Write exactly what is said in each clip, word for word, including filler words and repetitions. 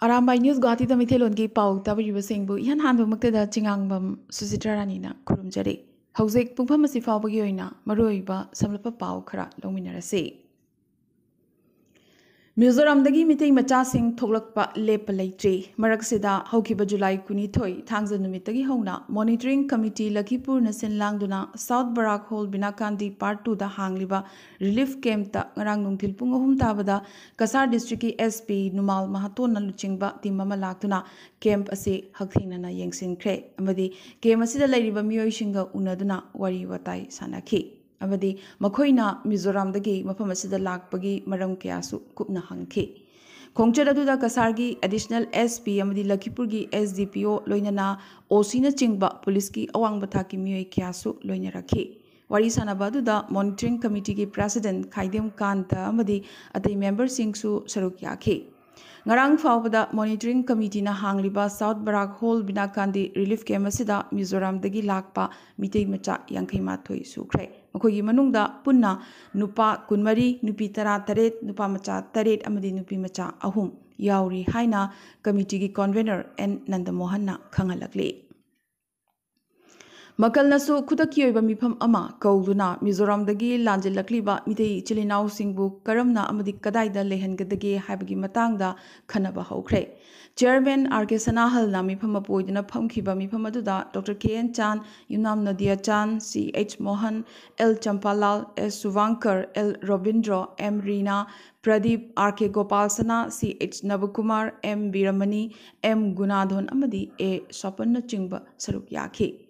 Arambai news ꯒꯨꯋꯥꯍꯥꯇꯤꯗ ꯃꯤꯊꯦꯜꯂꯣꯟꯒꯤ ꯄꯥꯎ ꯇꯥꯕꯤꯔꯤꯕꯁꯤꯡꯕꯨ ꯏꯍꯥꯟ ꯍꯥꯟꯕꯃꯛꯇꯗ ꯆꯤꯉꯥꯡꯕꯝ ꯁꯨꯆꯤꯇ꯭ꯔꯥ ꯔꯥꯅꯤꯅ ꯈꯨꯔꯨꯝꯖꯔꯤ꯫ ꯍꯧꯖꯤꯛ ꯄꯨꯡꯐꯝ ꯑꯁꯤ ꯐꯥꯎꯕꯒꯤ ꯑꯣꯏꯅ ꯃꯔꯨꯑꯣꯏꯕ ꯁꯝꯂꯞꯄ ꯄꯥꯎ ꯈꯔ ꯂꯧꯃꯤꯟꯅꯔꯁꯤ꯫ ꯃꯤꯖꯣꯔꯥꯝꯗꯒꯤ ꯃꯤꯇꯩ ꯃꯆꯥꯁꯤꯡ ꯊꯣꯛꯂꯛꯄ ꯂꯦꯞꯄ ꯂꯩꯇ꯭ꯔꯤ꯫ ꯃꯔꯛꯁꯤꯗ ꯍꯧꯈꯤꯕ ꯖꯨꯂꯥꯏ ꯀꯨꯟꯅꯤꯊꯣꯏ ꯊꯥꯡꯖ ꯅꯨꯃꯤꯠꯇꯒꯤ ꯍꯧꯅ ꯃꯣꯅꯤꯇꯔꯤꯡ ꯀꯃꯤꯇꯤ ꯂꯈꯤꯄꯨꯔꯅ ꯁꯤꯟ ꯂꯥꯡꯗꯨꯅ ꯁꯥꯎꯠ ꯕꯔꯥꯛ ꯍꯣꯜ ꯕꯤꯅꯥꯀꯥꯟꯗꯤ ꯄꯥꯔꯠ ꯇꯨꯗ ꯍꯥꯡꯂꯤꯕ ꯔꯤꯂꯤꯐ ꯀꯦꯝꯞꯇ ꯉꯔꯥꯡ ꯅꯨꯡꯊꯤꯜ ꯄꯨꯡ ꯑꯍꯨꯝ ꯇꯥꯕꯗ ꯀꯁꯥꯔ ꯗꯤꯁꯇ꯭ꯔꯤꯛꯀꯤ SP ꯅꯨꯃꯥꯜ ꯃꯍꯥꯇꯣꯟꯅ ꯂꯨꯆꯤꯡꯕ ꯇꯤꯝ ꯑꯃ ꯂꯥꯛꯇꯨꯅ ꯀꯦꯝꯞ ꯑꯁꯤ ꯍꯛꯊꯦꯡꯅꯅ ꯌꯦꯡꯁꯤꯟꯈ꯭ꯔꯦ ꯑꯃꯗꯤ ꯀꯦꯝꯞ ꯑꯁꯤꯗ ꯂꯩꯔꯤꯕ ꯃꯤꯑꯣꯏꯁꯤꯡꯒ ꯎꯅꯗꯨꯅ ꯋꯥꯔꯤ ꯋꯥꯇꯥꯏ ꯁꯥꯟꯅꯈꯤ꯫ ꯑꯃꯗꯤ ꯃꯈꯣꯏꯅ ꯃꯤꯖꯣꯔꯥꯝꯗꯒꯤ ꯃꯐꯝ ꯑꯁꯤꯗ ꯂꯥꯛꯄꯒꯤ ꯃꯔꯝ ꯀꯌꯥꯁꯨ ꯀꯨꯞꯅ ꯍꯪꯈꯤ꯫ ꯈꯣꯡꯆꯠ ꯑꯗꯨꯗ ꯀꯁꯥꯔꯒꯤ ꯑꯦꯗꯤꯁꯅꯦꯜ SP ꯑꯃꯗꯤ ꯂꯈꯤꯄꯨꯔꯒꯤ SDPO, ꯂꯣꯏꯅꯅ OCꯅꯆꯤꯡꯕ ꯄꯨꯂꯤꯁꯀꯤ ꯑꯋꯥꯡꯕ ꯊꯥꯛꯀꯤ ꯃꯤꯑꯣꯏ ꯀꯌꯥꯁꯨ ꯂꯣꯏꯅꯔꯛꯈꯤ꯫ ꯋꯥꯔꯤ ꯁꯥꯟꯅꯕ ꯑꯗꯨꯗ ꯃꯣꯅꯤꯇꯔꯤꯡ ꯀꯃꯤꯇꯤꯒꯤ ꯄ꯭ꯔꯦꯁꯤꯗꯦꯟꯠ ꯈꯥꯏꯗꯦꯝ ꯀꯥꯟꯇ ꯑꯃꯗꯤ ꯑꯇꯩ ꯃꯦꯝꯕꯔꯁꯤꯡꯁꯨ ꯁꯔꯨꯛ ꯌꯥꯈꯤ꯫ ꯉꯔꯥꯡ ꯐꯥꯎꯕꯗ ꯃꯣꯅꯤꯇꯔꯤꯡ ꯀꯃꯤꯇꯤꯅ ꯍꯥꯡꯂꯤꯕ ꯁꯥꯎꯠ ꯕꯔꯥꯛ ꯍꯣꯜ ꯕꯤꯅꯥꯀꯥꯟꯗꯤ ꯔꯤꯂꯤꯐ ꯀꯦꯝꯞ ꯑꯁꯤꯗ ꯃꯤꯖꯣꯔꯥꯝꯗꯒꯤ ꯂꯥꯛꯄ ꯃꯤꯇꯩ ꯃꯆꯥ ꯌꯥꯡꯈꯩ ꯃꯥꯊꯣꯏ ꯁꯨꯈ꯭ꯔꯦ꯫ ꯃꯈꯣꯏꯒꯤ ꯃꯅꯨꯡꯗ ꯄꯨꯟꯅ ꯅꯨꯄꯥ ꯀꯨꯟꯃꯔꯤ, ꯅꯨꯄꯤ ꯇꯔꯥꯇꯔꯦꯠ, ꯅꯨꯄꯥ ꯃꯆꯥ ꯇꯔꯦꯠ ꯑꯃꯗꯤ ꯅꯨꯄꯤ ꯃꯆꯥ ꯑꯍꯨꯝ ꯌꯥꯎꯔꯤ ꯍꯥꯏꯅ ꯀꯃꯤꯇꯤꯒꯤ ꯀꯟꯚꯦꯅꯔ ꯑꯦꯟ ꯅꯟꯗꯃꯣꯍꯟꯅ ꯈꯪꯍꯜꯂꯛꯂꯤ꯫ ꯃꯀꯜꯅꯁꯨ ꯈꯨꯗꯛꯀꯤ ꯑꯣꯏꯕ ꯃꯤꯐꯝ ꯑꯃ ꯀꯧꯗꯨꯅ ꯃꯤꯖꯣꯔꯥꯝꯗꯒꯤ ꯂꯥꯟꯖꯦꯜꯂꯛꯂꯤꯕ ꯃꯤꯇꯩ ꯏꯆꯤꯜ ꯏꯅꯥꯎꯁꯤꯡꯕꯨ ꯀꯔꯝꯅ ꯑꯃꯗꯤ ꯀꯗꯥꯏꯗ ꯂꯩꯍꯟꯒꯗꯒꯦ ꯍꯥꯏꯕꯒꯤ ꯃꯇꯥꯡꯗ ꯈꯟꯅꯕ ꯍꯧꯈ꯭ꯔꯦ꯫ ꯆꯤꯌꯔꯃꯦꯟ R K ꯁꯅꯥꯍꯜꯅ ꯃꯤꯐꯝ ꯃꯄꯨ ꯑꯣꯏꯗꯨꯅ ꯐꯝꯈꯤꯕ ꯃꯤꯐꯝ ꯑꯗꯨꯗ ꯗꯣꯛꯇꯔ K N ꯆꯥꯟ, ꯌꯨꯝꯅꯥꯝ ꯅꯣꯗꯤꯌꯥ ꯆꯥꯟ, C H Mohan, L ꯆꯝꯄꯥꯂꯥꯜ, S ꯁꯨꯚꯥꯡꯀꯔ, L Robindro, M ꯔꯤꯅꯥ, ꯄ꯭ꯔꯗꯤꯞ, R K ꯒꯣꯄꯥꯜ ꯁꯅꯥ, C H ꯅꯕꯀꯨꯃꯥꯔ, M ꯕꯤꯔꯃꯅꯤ, M ꯒꯨꯅꯥꯙꯣꯟ ꯑꯃꯗꯤ A ꯁ꯭ꯋꯥꯄꯟꯅꯆꯤꯡꯕ ꯁꯔꯨꯛ ꯌꯥꯈꯤ꯫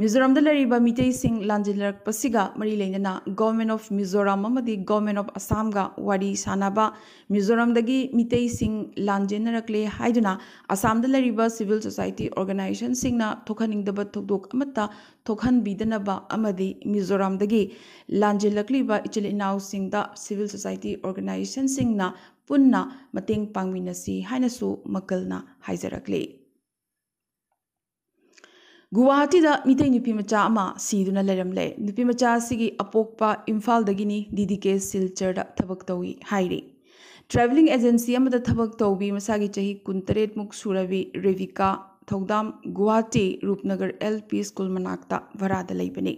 ꯃꯤꯖꯣꯔꯥꯝꯗ ꯂꯩꯔꯤꯕ ꯃꯤꯇꯩꯁꯤꯡ ꯂꯥꯟꯖꯦꯟꯅꯔꯛꯄꯁꯤꯒ ꯃꯔꯤ ꯂꯩꯅꯅ Government of ꯃꯤꯖꯣꯔꯥꯝ ꯑꯃꯗꯤ Government of ꯑꯁꯥꯝꯒ ꯋꯥꯔꯤ ꯁꯥꯅꯕ, ꯃꯤꯖꯣꯔꯥꯝꯗꯒꯤ ꯃꯤꯇꯩꯁꯤꯡ ꯂꯥꯟꯖꯦꯟꯅꯔꯛꯂꯦ ꯍꯥꯏꯗꯨꯅ ꯑꯁꯥꯝꯗ ꯂꯩꯔꯤꯕ civil society organisationꯁꯤꯡꯅ ꯊꯣꯛꯍꯟꯅꯤꯡꯗꯕ ꯊꯧꯗꯣꯛ ꯑꯃꯠꯇ ꯊꯣꯛꯍꯟꯕꯤꯗꯅꯕ ꯑꯃꯗꯤ ꯃꯤꯖꯣꯔꯥꯝꯗꯒꯤ ꯂꯥꯟꯖꯦꯜꯂꯛꯂꯤꯕ ꯏꯆꯤꯜ ꯏꯅꯥꯎꯁꯤꯡꯗ civil society organisationꯁꯤꯡꯅ ꯄꯨꯟꯅ ꯃꯇꯦꯡ ꯄꯥꯡꯃꯤꯟꯅꯁꯤ ꯍꯥꯏꯅꯁꯨ ꯃꯀꯜꯅ ꯍꯥꯏꯖꯔꯛꯂꯤ꯫ ꯒꯨꯋꯥꯍꯥꯇꯤꯗ ꯃꯤꯇꯩ ꯅꯨꯄꯤ ꯃꯆꯥ ꯑꯃ ꯁꯤꯗꯨꯅ ꯂꯩꯔꯝꯂꯦ꯫ ꯅꯨꯄꯤ ꯃꯆꯥ ꯑꯁꯤꯒꯤ ꯑꯄꯣꯛꯄ ꯏꯝꯐꯥꯜꯗꯒꯤꯅꯤ, DDK ꯁꯤꯜꯆꯔꯗ ꯊꯕꯛ ꯇꯧꯏ ꯍꯥꯏꯔꯤ꯫ ꯇ꯭ꯔꯥꯚꯦꯂꯤꯡ ꯑꯦꯖꯦꯟꯁꯤ ꯑꯃꯗ ꯊꯕꯛ ꯇꯧꯕꯤ, ꯃꯁꯥꯒꯤ ꯆꯍꯤ ꯀꯨꯟꯇꯔꯦꯠꯃꯨꯛ ꯁꯨꯔꯕꯤ ꯔꯦꯕꯤꯀꯥ ꯊꯧꯗꯥꯝ ꯒꯨꯋꯥꯍꯥꯇꯤ ꯔꯨꯞꯅꯒꯔ ꯑꯦꯜ ꯄꯤ ꯁ꯭ꯀꯨꯜ ꯃꯅꯥꯛꯇ ꯚꯔꯥꯗ ꯂꯩꯕꯅꯤ꯫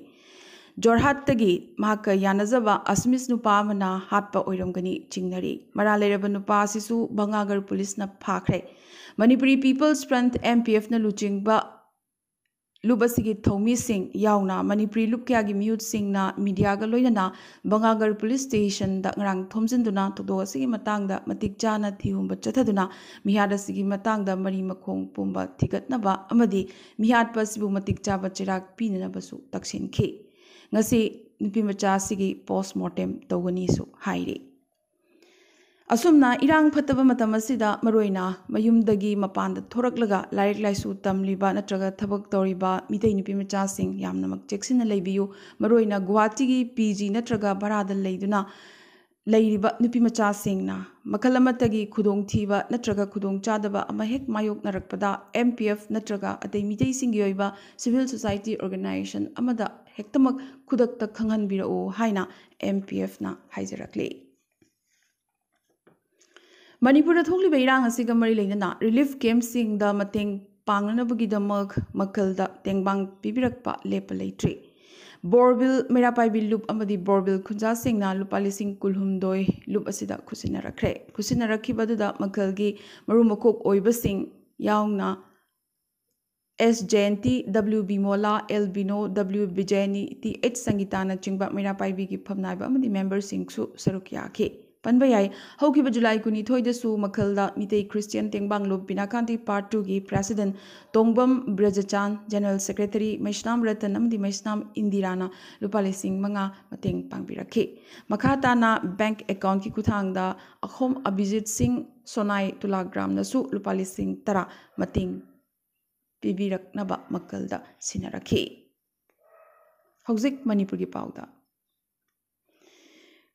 ꯖꯣꯔꯍꯥꯠꯇꯒꯤ ꯃꯍꯥꯛꯀ ꯌꯥꯅꯖꯕ ꯑꯁꯃꯤꯁ ꯅꯨꯄꯥ ꯑꯃꯅ ꯍꯥꯠꯄ ꯑꯣꯏꯔꯝꯒꯅꯤ ꯆꯤꯡꯅꯔꯤ꯫ ꯃꯔꯥꯜ ꯂꯩꯔꯕ ꯅꯨꯄꯥ ꯑꯁꯤꯁꯨ ꯚꯉꯥꯒꯔ ꯄꯨꯂꯤꯁꯅ ꯐꯥꯈ꯭ꯔꯦ꯫ Manipuri people's front, M P ꯑꯦꯐꯅ ꯂꯨꯆꯤꯡꯕ ꯂꯨꯞ ꯑꯁꯤꯒꯤ ꯊꯧꯃꯤꯁꯤꯡ ꯌꯥꯎꯅ ꯃꯅꯤꯄꯨꯔꯤ ꯂꯨꯞ ꯀꯌꯥꯒꯤ ꯃꯤꯍꯨꯠꯁꯤꯡꯅ ꯃꯤꯗꯤꯌꯥꯒ ꯂꯣꯏꯅꯅ ꯚꯉꯥꯒꯔ ꯄꯨꯂꯤꯁ ꯁ꯭ꯇꯦꯁꯟꯗ ꯉꯔꯥꯡ ꯊꯣꯝꯖꯤꯟꯗꯨꯅ ꯊꯧꯗꯣꯛ ꯑꯁꯤꯒꯤ ꯃꯇꯥꯡꯗ ꯃꯇꯤꯛ ꯆꯥꯅ ꯊꯤꯍꯨꯝꯕ ꯆꯠꯊꯗꯨꯅ ꯃꯤꯍꯥꯠ ꯑꯁꯤꯒꯤ ꯃꯇꯥꯡꯗ ꯃꯔꯤ ꯃꯈꯣꯡ ꯄꯨꯝꯕ ꯊꯤꯒꯠꯅꯕ ꯑꯃꯗꯤ ꯃꯤꯍꯥꯠꯄ ꯑꯁꯤꯕꯨ ꯃꯇꯤꯛ ꯆꯥꯕ ꯆꯩꯔꯥꯛ ꯄꯤꯅꯅꯕꯁꯨ ꯇꯛꯁꯤꯟꯈꯤ꯫ ꯉꯁꯤ ꯅꯨꯄꯤꯃꯆꯥ ꯑꯁꯤꯒꯤ ꯄꯣꯁꯃꯣꯔꯇꯦꯝ ꯇꯧꯒꯅꯤꯁꯨ ꯍꯥꯏꯔꯤ꯫ ꯑꯁꯨꯝꯅ ꯏꯔꯥꯡ ꯐꯠꯇꯕ ꯃꯇꯝ ꯑꯁꯤꯗ ꯃꯔꯨꯑꯣꯏꯅ ꯃꯌꯨꯝꯗꯒꯤ ꯃꯄꯥꯟꯗ ꯊꯣꯔꯛꯂꯒ ꯂꯥꯏꯔꯤꯛ ꯂꯥꯏꯁꯨ ꯇꯝꯂꯤꯕ ꯅꯠꯇ꯭ꯔꯒ ꯊꯕꯛ ꯇꯧꯔꯤꯕ ꯃꯤꯇꯩ ꯅꯨꯄꯤ ꯃꯆꯥꯁꯤꯡ ꯌꯥꯝꯅꯃꯛ ꯆꯦꯛꯁꯤꯟꯅ ꯂꯩꯕꯤꯌꯨ꯫ ꯃꯔꯨꯑꯣꯏꯅ ꯒꯨꯋꯥꯍꯥꯇꯤꯒꯤ ꯄꯤ ꯖꯤ ꯅꯠꯇ꯭ꯔꯒ ꯚꯔꯥꯗ ꯂꯩꯗꯨꯅ ꯂꯩꯔꯤꯕ ꯅꯨꯄꯤ ꯃꯆꯥꯁꯤꯡꯅ ꯃꯈꯜ ꯑꯃꯠꯇꯒꯤ ꯈꯨꯗꯣꯡꯊꯤꯕ ꯅꯠꯇ꯭ꯔꯒ ꯈꯨꯗꯣꯡꯆꯥꯗꯕ ꯑꯃ ꯍꯦꯛ ꯃꯥꯌꯣꯛꯅꯔꯛꯄꯗ ꯑꯦꯝ ꯄꯤ ꯑꯦꯐ ꯅꯠꯇ꯭ꯔꯒ ꯑꯇꯩ ꯃꯤꯇꯩꯁꯤꯡꯒꯤ ꯑꯣꯏꯕ ꯁꯤꯚꯤꯜ ꯁꯣꯁꯥꯏꯇꯤ ꯑꯣꯔꯒꯅꯥꯏꯖꯦꯁꯟ ꯑꯃꯗ ꯍꯦꯛꯇꯃꯛ ꯈꯨꯗꯛꯇ ꯈꯪꯍꯟꯕꯤꯔꯛꯎ ꯍꯥꯏꯅ ꯑꯦꯝ ꯄꯤ ꯑꯦꯐꯅ ꯍꯥꯏꯖꯔꯛꯂꯤ꯫ ꯃꯅꯤꯄꯨꯔꯗ ꯊꯣꯛꯂꯤꯕ ꯏꯔꯥꯡ ꯑꯁꯤꯒ ꯃꯔꯤ ꯂꯩꯅꯅ ꯔꯤꯂꯤꯐ ꯀꯦꯝꯞꯁꯤꯡꯗ ꯃꯇꯦꯡ ꯄꯥꯡꯅꯅꯕꯒꯤꯗꯃꯛ ꯃꯈꯜꯗ ꯇꯦꯡꯕꯥꯡ ꯄꯤꯕꯤꯔꯛꯄ ꯂꯦꯞꯄ ꯂꯩꯇ꯭ꯔꯤ꯫ ꯕꯣꯔꯕꯤꯜ ꯃꯩꯔꯥ ꯄꯥꯏꯕꯤ ꯂꯨꯞ ꯑꯃꯗꯤ ꯕꯣꯔꯕꯤꯜ ꯈꯨꯟꯖꯥꯁꯤꯡꯅ ꯂꯨꯄꯥ ꯂꯤꯁꯤꯡ ꯀꯨꯟꯍꯨꯝꯗꯣꯏ ꯂꯨꯞ ꯑꯁꯤꯗ ꯈꯨꯠꯁꯤꯟꯅꯔꯛꯈ꯭ꯔꯦ꯫ ꯈꯨꯠꯁꯤꯟꯅꯔꯛꯈꯤꯕ ꯑꯗꯨꯗ ꯃꯈꯜꯒꯤ ꯃꯔꯨ ꯃꯀꯣꯛ ꯑꯣꯏꯕꯁꯤꯡ ꯌꯥꯎꯅ S Jayanti, W Bimola, L Bino, W Bijayani, T H ꯁꯪꯒꯤꯇꯥꯅꯆꯤꯡꯕ ꯃꯩꯔꯥ ꯄꯥꯏꯕꯤꯒꯤ ꯐꯝꯅꯥꯏꯕ ꯑꯃꯗꯤ ꯃꯦꯝꯕꯔꯁꯤꯡꯁꯨ ꯁꯔꯨꯛ ꯌꯥꯈꯤ꯫ ꯄꯟꯕ ꯌꯥꯏ, ꯍꯧꯈꯤꯕ ꯖꯨꯂꯥꯏ ꯀꯨꯟꯅꯤꯊꯣꯏꯗꯁꯨ ꯃꯈꯜꯗ ꯃꯤꯇꯩ ꯈ꯭ꯔꯤꯁꯇꯤꯌꯥꯟ ꯇꯦꯡꯕꯥꯡꯂꯨꯞ ꯕꯤꯅꯥꯀꯥꯟꯇꯤ ꯄꯥꯔꯠ ꯇꯨꯒꯤ president Tongbam Brajachand, general secretary Meisnam Ratan ꯑꯃꯗꯤ ꯃꯩꯁꯅꯥꯝ ꯏꯟꯗꯤꯔꯥꯅ ꯂꯨꯄꯥ ꯂꯤꯁꯤꯡ ꯃꯉꯥ ꯃꯇꯦꯡ ꯄꯥꯡꯕꯤꯔꯛꯈꯤ꯫ ꯃꯈꯥ ꯇꯥꯅ ꯕꯦꯡꯛ ꯑꯦꯀꯥꯎꯟꯠꯀꯤ ꯈꯨꯠꯊꯥꯡꯗ ꯑꯈꯣꯝ ꯑꯕꯤꯖꯤꯠ ꯁꯤꯡ ꯁꯣꯅꯥꯏ ꯇꯨꯂꯥꯒ꯭ꯔꯥꯝꯅꯁꯨ ꯂꯨꯄꯥ ꯂꯤꯁꯤꯡ ꯇꯔꯥ ꯃꯇꯦꯡ ꯄꯤꯕꯤꯔꯛꯅꯕ ꯃꯈꯜꯗ ꯁꯤꯟꯅꯔꯛꯈꯤ꯫ ꯍꯧꯖꯤꯛ ꯃꯅꯤꯄꯨꯔꯒꯤ ꯄꯥꯎꯗ꯫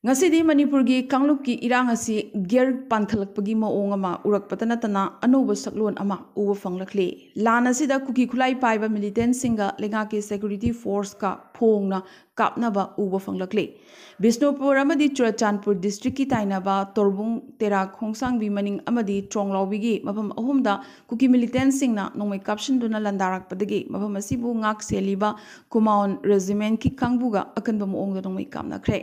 ꯉꯁꯤꯗꯤ ꯃꯅꯤꯄꯨꯔꯒꯤ ꯀꯥꯡꯂꯨꯞꯀꯤ ꯏꯔꯥꯡ ꯑꯁꯤ ꯒꯤꯌꯔ ꯄꯥꯟꯈꯠꯂꯛꯄꯒꯤ ꯃꯑꯣꯡ ꯑꯃ ꯎꯔꯛꯄꯇ ꯅꯠꯇꯅ ꯑꯅꯧꯕ ꯁꯛꯂꯣꯟ ꯑꯃ ꯎꯕ ꯐꯪꯂꯛꯂꯤ꯫ ꯂꯥꯟ ꯑꯁꯤꯗ ꯀꯨꯀꯤ ꯈꯨꯠꯂꯥꯏ ꯄꯥꯏꯕ ꯃꯤꯂꯤꯇꯦꯟꯁꯤꯡꯒ ꯂꯩꯉꯥꯛꯀꯤ ꯁꯦꯀ꯭ꯌꯨꯔꯤꯇꯤ ꯐꯣꯔꯁꯀ ꯐꯣꯡꯅ ꯀꯥꯞꯅꯕ ꯎꯕ ꯐꯪꯂꯛꯂꯤ꯫ ꯕꯤꯁꯅꯨꯄꯨꯔ ꯑꯃꯗꯤ ꯆꯨꯔꯆꯥꯟꯄꯨꯔ ꯗꯤꯁꯇ꯭ꯔꯤꯛꯀꯤ ꯇꯥꯏꯅꯕ ꯇꯣꯔꯕꯨꯡ ꯇꯦꯔꯥ ꯈꯣꯡꯁꯥꯡꯕꯤ ꯃꯅꯤꯡ ꯑꯃꯗꯤ ꯇ꯭ꯔꯣꯡꯂꯥꯎꯕꯤꯒꯤ ꯃꯐꯝ ꯑꯍꯨꯝꯗ ꯀꯨꯀꯤ ꯃꯤꯂꯤꯇꯦꯟꯁꯤꯡꯅ ꯅꯣꯡꯃꯩ ꯀꯥꯞꯁꯤꯟꯗꯨꯅ ꯂꯥꯟꯗꯥꯔꯛꯄꯗꯒꯤ ꯃꯐꯝ ꯑꯁꯤꯕꯨ ꯉꯥꯛ ꯁꯦꯜꯂꯤꯕ ꯀꯨꯃꯥꯎꯟ ꯔꯦꯖꯤꯃꯦꯟꯠꯀꯤ ꯀꯥꯡꯕꯨꯒ ꯑꯀꯟꯕ ꯃꯑꯣꯡꯗ ꯅꯣꯡꯃꯩ ꯀꯥꯞꯅꯈ꯭ꯔꯦ꯫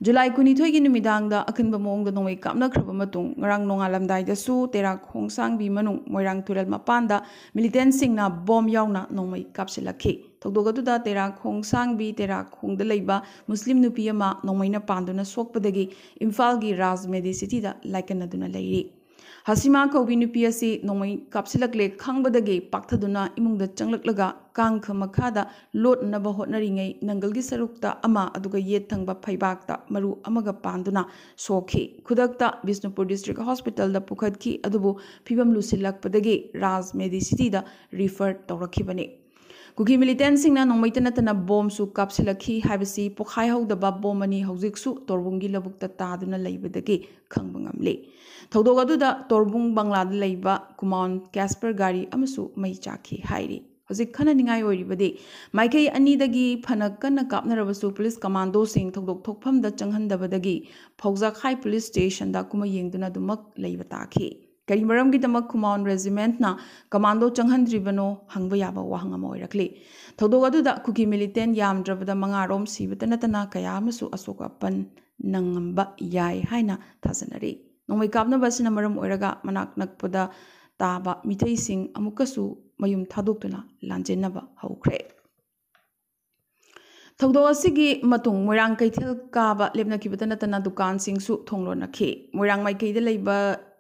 ꯖꯨꯂꯥꯏ ꯀꯨꯟꯅꯤꯊꯣꯏꯒꯤ ꯅꯨꯃꯤꯗꯥꯡꯗ ꯑꯀꯟꯕ ꯃꯑꯣꯡꯗ ꯅꯣꯡꯃꯩ ꯀꯥꯞꯅꯈ꯭ꯔꯕ ꯃꯇꯨꯡ, ꯉꯔꯥꯡ ꯅꯣꯡꯉꯥꯜꯂꯝꯗꯥꯏꯗꯁꯨ ꯇꯦꯔꯥ ꯈꯣꯡꯁꯥꯡꯕꯤ ꯃꯅꯨꯡ ꯃꯣꯏꯔꯥꯡ ꯇꯨꯔꯦꯜ ꯃꯄꯥꯟꯗ ꯃꯤꯂꯤꯇꯦꯟꯁꯤꯡꯅ ꯕꯣꯝ ꯌꯥꯎꯅ ꯅꯣꯡꯃꯩ ꯀꯥꯞꯁꯤꯜꯂꯛꯈꯤ꯫ ꯊꯧꯗꯣꯛ ꯑꯗꯨꯗ ꯇꯦꯔꯥ ꯈꯣꯡꯁꯥꯡꯕꯤ ꯇꯦꯔꯥ ꯈꯣꯡꯗ ꯂꯩꯕ ꯃꯨꯁꯂꯤꯝ ꯅꯨꯄꯤ ꯑꯃ ꯅꯣꯡꯃꯩꯅ ꯄꯥꯟꯗꯨꯅ ꯁꯣꯛꯄꯗꯒꯤ ꯏꯝꯐꯥꯜꯒꯤ ꯔꯥꯖ ꯃꯦꯗꯤꯁꯤꯇꯤꯗ ꯂꯥꯏꯀꯠꯅꯗꯨꯅ ꯂꯩꯔꯤ꯫ ꯍꯁꯤꯃꯥ ꯀꯧꯕꯤ ꯅꯨꯄꯤ ꯑꯁꯤ ꯅꯣꯡꯃꯩ ꯀꯥꯞꯁꯤꯜꯂꯛꯂꯦ ꯈꯪꯕꯗꯒꯤ ꯄꯥꯛꯊꯗꯨꯅ ꯏꯃꯨꯡꯗ ꯆꯪꯂꯛꯂꯒ ꯀꯥꯡꯈ ꯃꯈꯥꯗ ꯂꯣꯠꯅꯅꯕ ꯍꯣꯠꯅꯔꯤꯉꯩ ꯅꯪꯒꯜꯒꯤ ꯁꯔꯨꯛꯇ ꯑꯃ ꯑꯗꯨꯒ ꯌꯦꯠ ꯊꯪꯕ ꯐꯩꯕꯥꯛꯇ ꯃꯔꯨ ꯑꯃꯒ ꯄꯥꯟꯗꯨꯅ ꯁꯣꯛꯈꯤ꯫ ꯈꯨꯗꯛꯇ ꯕꯤꯁꯅꯨꯄꯨꯔ ꯗꯤꯁꯇ꯭ꯔꯤꯛ ꯍꯣꯁꯄꯤꯇꯥꯜꯗ ꯄꯨꯈꯠꯈꯤ, ꯑꯗꯨꯕꯨ ꯐꯤꯕꯝ ꯂꯨꯁꯤꯜꯂꯛꯄꯗꯒꯤ ꯔꯥꯖ ꯃꯦꯗꯤꯁꯤꯇꯤꯗ ꯔꯤꯐꯔ ꯇꯧꯔꯛꯈꯤꯕꯅꯤ꯫ ꯀꯨꯀꯤ ꯃꯤꯂꯤꯇꯦꯟꯁꯤꯡꯅ ꯅꯣꯡꯃꯩꯇ ꯅꯠꯇꯅ ꯕꯣꯝꯁꯨ ꯀꯥꯞꯁꯤꯜꯂꯛꯈꯤ ꯍꯥꯏꯕꯁꯤ ꯄꯣꯈꯥꯏꯍꯧꯗꯕ ꯕꯣꯝ ꯑꯅꯤ ꯍꯧꯖꯤꯛꯁꯨ ꯇꯣꯔꯕꯨꯡꯒꯤ ꯂꯧꯕꯨꯛꯇ ꯇꯥꯗꯨꯅ ꯂꯩꯕꯗꯒꯤ ꯈꯪꯕ ꯉꯝꯂꯤ꯫ ꯊꯧꯗꯣꯛ ꯑꯗꯨꯗ ꯇꯣꯔꯕꯨꯡ ꯕꯪꯂꯥꯗ ꯂꯩꯕ ꯀꯨꯃꯥꯎꯟ ꯀꯦꯁꯄꯔ ꯒꯥꯔꯤ ꯑꯃꯁꯨ ꯃꯩ ꯆꯥꯛꯈꯤ ꯍꯥꯏꯔꯤ꯫ ꯍꯧꯖꯤꯛ ꯈꯟꯅꯅꯤꯡꯉꯥꯏ ꯑꯣꯏꯔꯤꯕꯗꯤ ꯃꯥꯏꯀꯩ ꯑꯅꯤꯗꯒꯤ ꯐꯅ ꯀꯟꯅ ꯀꯥꯞꯅꯔꯕꯁꯨ ꯄꯨꯂꯤꯁ ꯀꯃꯥꯟꯗꯣꯁꯤꯡ ꯊꯧꯗꯣꯛ ꯊꯣꯛꯐꯝꯗ ꯆꯪꯍꯟꯗꯕꯗꯒꯤ ꯐꯧꯖꯥꯈꯥꯏ ꯄꯨꯂꯤꯁ ꯁ꯭ꯇꯦꯁꯟꯗ ꯀꯨꯝꯍꯩ ꯌꯦꯡꯗꯨꯅ ꯑꯗꯨꯃꯛ ꯂꯩꯕ ꯇꯥꯈꯤ꯫ ꯀꯔꯤ ꯃꯔꯝꯒꯤꯗꯃꯛ ꯈꯨꯃꯥꯎꯟ ꯔꯦꯖꯤꯃꯦꯟꯠꯅ ꯀꯃꯥꯟꯗꯣ ꯆꯪꯍꯟꯗ꯭ꯔꯤꯕꯅꯣ ꯍꯪꯕ ꯌꯥꯕ ꯋꯥꯍꯪ ꯑꯃ ꯑꯣꯏꯔꯛꯂꯤ꯫ ꯊꯧꯗꯣꯛ ꯑꯗꯨꯗ ꯀꯨꯀꯤ ꯃꯤꯂꯤꯇꯦꯟ ꯌꯥꯝꯗ꯭ꯔꯕꯗ ꯃꯉꯥꯔꯣꯝ ꯁꯤꯕꯇ ꯅꯠꯇꯅ ꯀꯌꯥ ꯑꯃꯁꯨ ꯑꯁꯣꯛ ꯑꯄꯟ ꯅꯪꯉꯝꯕ ꯌꯥꯏ ꯍꯥꯏꯅ ꯊꯥꯖꯅꯔꯤ꯫ ꯅꯣꯡꯃꯩ ꯀꯥꯞꯅꯕ ꯑꯁꯤꯅ ꯃꯔꯝ ꯑꯣꯏꯔꯒ ꯃꯅꯥꯛ ꯅꯛꯄꯗ ꯇꯥꯕ ꯃꯤꯊꯩꯁꯤꯡ ꯑꯃꯨꯛꯀꯁꯨ ꯃꯌꯨꯝ ꯊꯥꯗꯣꯛꯇꯨꯅ ꯂꯥꯟꯖꯦꯟꯅꯕ ꯍꯧꯈ꯭ꯔꯦ꯫ ꯊꯧꯗꯣꯛ ꯑꯁꯤꯒꯤ ꯃꯇꯨꯡ ꯃꯣꯏꯔꯥꯡ ꯀꯩꯊꯦꯜ ꯀꯥꯕ ꯂꯦꯞꯅꯈꯤꯕꯇ ꯅꯠꯇꯅ ꯗꯨꯀꯥꯟꯁꯤꯡꯁꯨ ꯊꯣꯡ ꯂꯣꯟꯅꯈꯤ꯫ ꯃꯣꯏꯔꯥꯡ ꯃꯥꯏꯀꯩꯗ ꯂꯩꯕ